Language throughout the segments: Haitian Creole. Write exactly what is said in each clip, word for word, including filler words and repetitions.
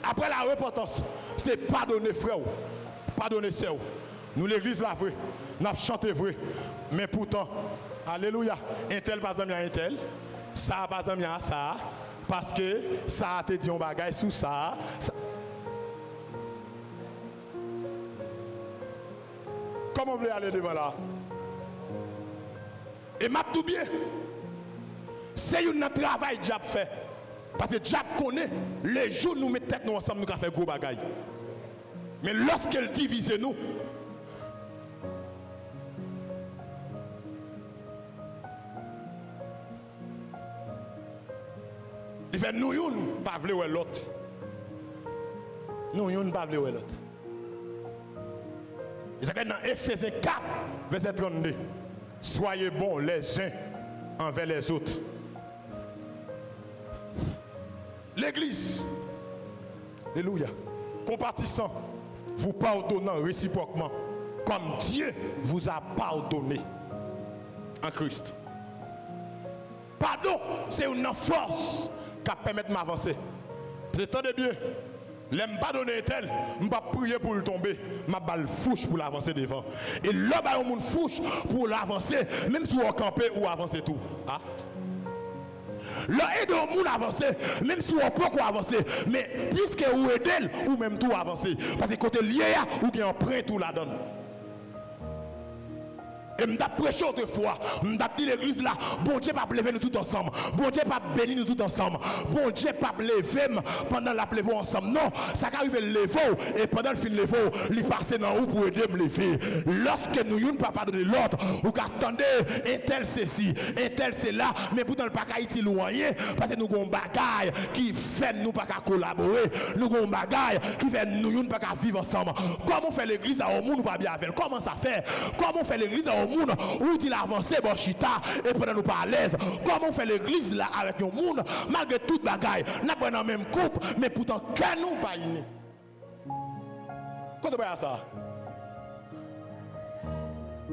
Apre la repantans, se padone frè w, padone sè w. Nou legliz la vre, n ap chante vre, men poutan, alelouya, entèl pa zanmi a entèl, sa a pa zanmi a sa a, paske sa a te di yon bagay sou sa a. Sa... Kòman w vle ale devan la? E m ap tou byen. Se youn nan travay dyab fè. Paske dyab konnen, lejou nou met tèt nou ansanm, nou ka fè gwo bagay. Men lòske l divize nou, li fè nou youn pa vle wè lòt. Nou youn pa vle wè lòt. E sa k nan Efezyen kat, vèsè trannde. Soyez bons les uns envers les autres. Legliz, alelouya, compatissant, vous pardonnant réciproquement, comme Dieu vous a pardonné en Christ. Padon se youn nan fòs k ap pèmèt m avanse. Paske tande byen, lè m padone entèl, m p ap priye pou l tonbe, m ap ba l fouch pou l avanse devan. E lè w ba yon moun fouch pou l avanse, menm si w kanpe, ou avanse tou. A. Lè w ede yon moun avanse, menm si w poko avanse, men piske ou ede l, ou menm tou avanse. Paske kote l ye a, ou gen anprent ou ladan l. E m t ap preche otrefwa, m t ap di legliz la, Bondye p ap leve nou tout ansanm. Bondye p ap beni nou tout ansanm. Bondye p ap leve m pandan l ap leve w ansanm. Non, sa ka rive l leve w, e pandan l fin leve w, li pase nan ou pou ede m leve. Lòske nou youn pa padone lòt, ou ka tande, entèl sesi, entèl sela, men poutan l pa ka itil ou anyen, paske nou gon bagay ki fè nou pa ka kolabore, nou gon bagay ki fè nou youn pa ka viv ansanm. Kòman w fè legliz la, yon moun ou pa byen avè l? Kòman sa fè? Kòman w fè legliz la, yon moun ou di l avanse, bò chita, e pandan nou pa alèz? Kòman w fè legliz la avèk yon moun, malgre tout bagay, n ap bwè nan menm koup, men poutan kè nou pa ini? Kote w bay a sa?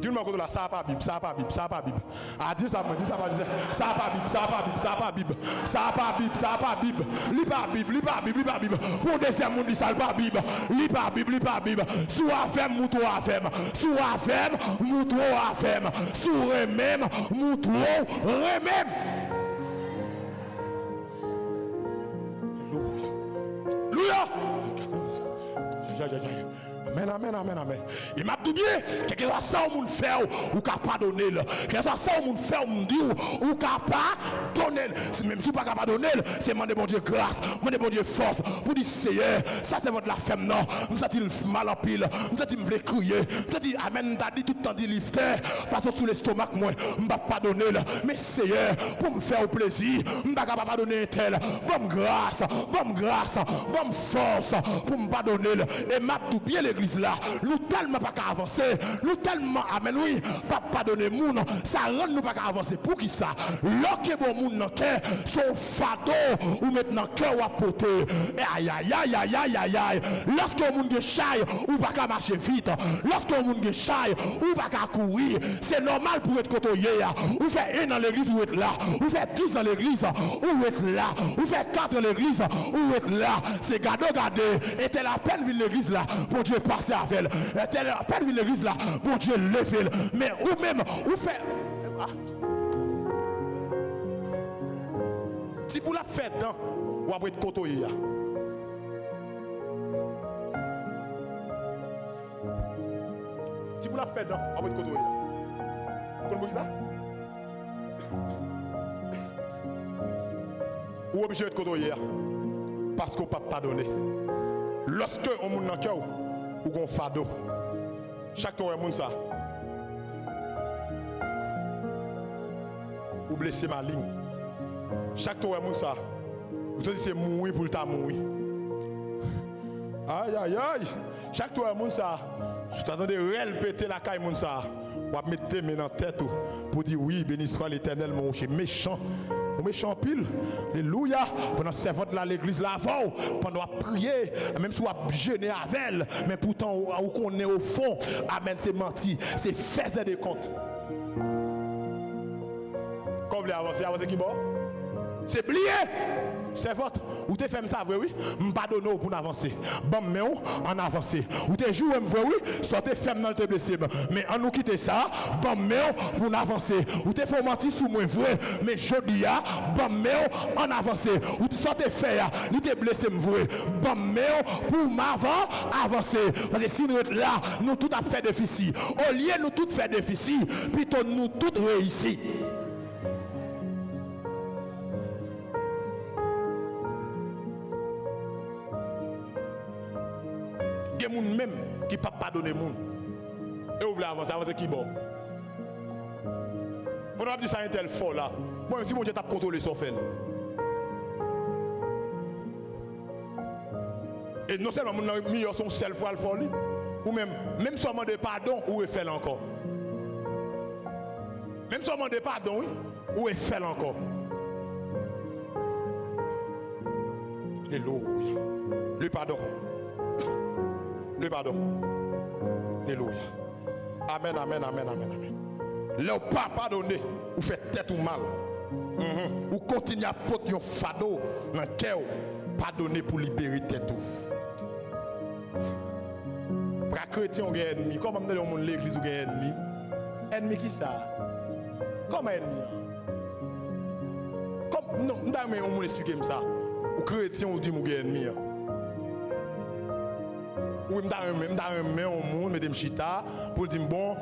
Di m non kote w la, sa a pa Bib, sa a pa Bib, sa a pa Bib. A, di sa mwen, di sa pa, di sa. Sa a pa Bib, sa a pa Bib, sa a pa Bib. Sa a pa Bib, sa a pa Bib. Li pa Bib, li pa Bib, li pa Bib. Pou yon dezyèm moun di sa, li pa Bib. Li pa Bib, li pa Bib. Si w avè m, moutre w avè m. Si w avè m, moutre w avè m. Si w renmen m, moutre w renmen m. Alelouya. Alelouya. Amèn, amèn, amèn, amèn. E m ap di byen, kèlkeswa sa yon moun fè w, ou ka padone l. Kèlkeswa sa yon moun fè w, m di w, ou ka padone l. Si, menm si w pa ka padone l, se mande Bondye gras, mande Bondye fòs, pou di, Seyè, sa sèvant la fè m nan, m santi l mal anpil, m santi m vle kriye, m santi, amèn, m ta di tout tan di li fè, pa sot sou lestomak mwen, m p ap padone l. Men Seyè, pou m fè w plezi, m pa ka pa padone entèl. Ban m gras, ban m gras, ban m fòs pou m padone l. E m ap tou byen legliz la, nou tèlman pa ka avanse, nou tèlman, amèn wi, p ap padone moun, sa rann nou pa ka avanse. Poukisa? Lè w kenbe yon moun nan kè, se yon fado ou met nan kè w ap pote. Ayayay, ayayay, ayayay. Lòske yon moun gen chay, ou pa ka mache vit. Lòske yon moun gen chay, ou pa ka kouri. Se nòmal pou w ret kote w ye a. Ou fè en an legliz, ou ret la. Ou fè diz an legliz, ou ret la. Ou fè kat an legliz, ou ret la. Se gade w gade. Entèl apèn vin legliz la, Bondye pase avè l. Entèl apèn vin legliz la, Bondye leve l. Men ou menm, ou fè, ah. Ti boul ap fè dan, w ap ret kote w ye a. Ti boul ap fè dan, w ap ret kote w ye a. Ou konn poukisa? Ou oblije ret kote w ye a. Paske w p ap padone. Lòske yon moun nan kè w, ou gon fado. Chak tan w wè moun sa, ou blese maling. Chak tan w wè moun sa, ou santi se mouri pou l ta mouri. Ayayay! Chak tan w wè moun sa, si w ta tande rèl pete lakay moun sa, w ap mete men nan tèt ou pou di, wi, beni swa Letènèl, mon rocher. Mechan. Ou mechan anpil. Alelouya. Pandan sèvant la legliz la avè w, pandan w ap priye, menm si w ap jene avè l, men poutan ou, ou konnen ofon, amèn, se manti, se fèzè de kont. Kò w vle avanse, avanse ki bò? Se bliye! Sèvant, ou te fè m sa vre, wi. M padone w pou n avanse. Ban m men w, ann avanse. Ou te joure m vre, wi. Sa w te fè m nan, l te blese m. Men ann nou kite sa. Ban m men w pou n avanse. Ou te fè w manti sou mwen vre. Men jodi a, ban m men w, ann avanse. Ou te, sa w te fè a, li te blese m vre. Ban m men w pou m avan, avanse. Paske si n ret la, nou tout ap fè defisi. Olye nou tout fè defisi, pito nou tout reyisi. Gen moun menm ki p ap padone moun. E ou vle avanse, avanse ki bò? Pandan w ap di sa entèl fò la, mwen menm si Bondye t ap kontwole sa w fè l. E non sèlman moun nan miyò se yon sèl fwa l fè w li, ou menm, menm si w mande padon, ou refè l ankò. Menm si w mande padon, wi, ou refè l ankò. Alelouya. Le padon. Le padon. Alelouya. Amèn, amèn, amèn, amèn, amèn. Lè w pa padone, ou fè tèt ou mal. Mhm. Ou kontinye ap pote yon fado nan kè w. Padone pou libere tèt ou. Pra kretyen ou gen ènmi. Kòman m tande yon moun legliz ou gen ènmi? Ènmi ki sa? Kòman ènmi an? Kòm, non, m ta renmen yon moun esplike m sa. Ou kretyen, ou di m ou gen ènmi an. Wi, m ta renmen, m ta renmen yon moun mete m chita pou l di m, bon,